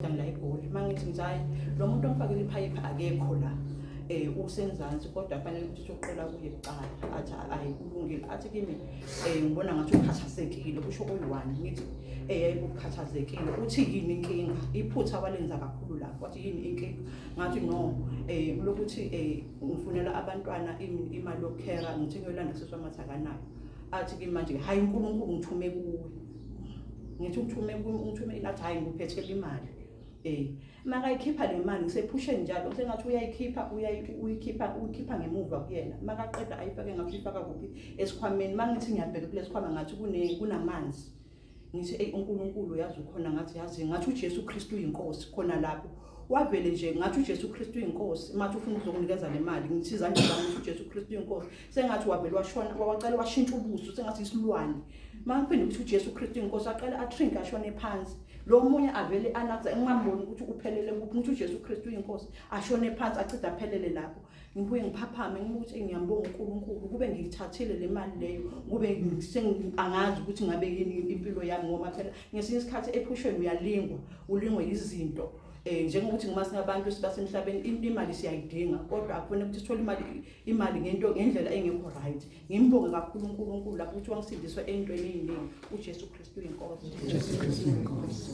La eGoli mangithi ngithi hayi, lo muntu ongifakele iphayiphi akekho la, usenzansi, kodwa fanele ukuthi soqela kuye kucala. Athi ayi, kulungile. Athi kimi ngibona ngathi ukhathazekile, kusho oyi-one. Ngithi ukukhathazekile, uthi yini inkinga? Iphutha walenza kakhulu lapho. Wathi yini inkinga? Ngathi no, lokuthi ngifunela abantwana imali yokukhera, ngithi ngiyolanda sisi wami, akanayo. Athi kimi manje, hayi, uNkulunkulu ngithume kuwe. Ngithi ungithume, ungithume ini? Athi hayi, ngikuphethela imali. Makayikhipha le mali, ngisephusheni njalo, sengathi uyayikhipha, uyikhipha, uyikhipha ngemuva kuyena. Makaqeda ayifake, ngathi uyifaka kuphi, esikhwameni. Mangithi ngiyabheka kule sikhwama, ngathi kunamanzi. Ngithi eyi, uNkulunkulu yazi ukhona. Ngathi yazi, ngathi uJesu Kristu uyinkosi khona lapho. Wavele nje, ngathi uJesu Kristu uyinkosi. Mathi ufuna ukuzokunikeza le mali, ngithi izandla zami, ngithi uJesu Kristu uyinkosi. Sengathi wavele washona, waqala washintsha ubuso, sengathi isilwane. Mangiphinde ukuthi uJesu Kristu uyinkosi, aqale a-shrink, ashone phansi. Lo munye avele anakza, ngingamboni ukuthi uphelele kuphi. Ngithi uJesu Kristu uyinkosi, ashone phansi, acide aphelele lapho. Ngibuye ngiphaphame, ngibuke ukuthi ngiyambonga uNkulunkulu, kube ngiyithathile le mali leyo, kube angazi ukuthi ngabe yini impilo yami, ngoba phela ngesinye isikhathi ephusheni uyalingwa, ulingwe izinto. Njengokuthi ngima singabantu sibasemhlabeni, imali siyayidinga, kodwa akufanele ukuthi sithole imali ngento ngendlela engekho right. Ngimbonge kakhulu uNkulunkulu lapho ukuthi wangisindiswa entweni eziningi. UJesu Kristu uyinkosi. Jesu Kristu inkosi.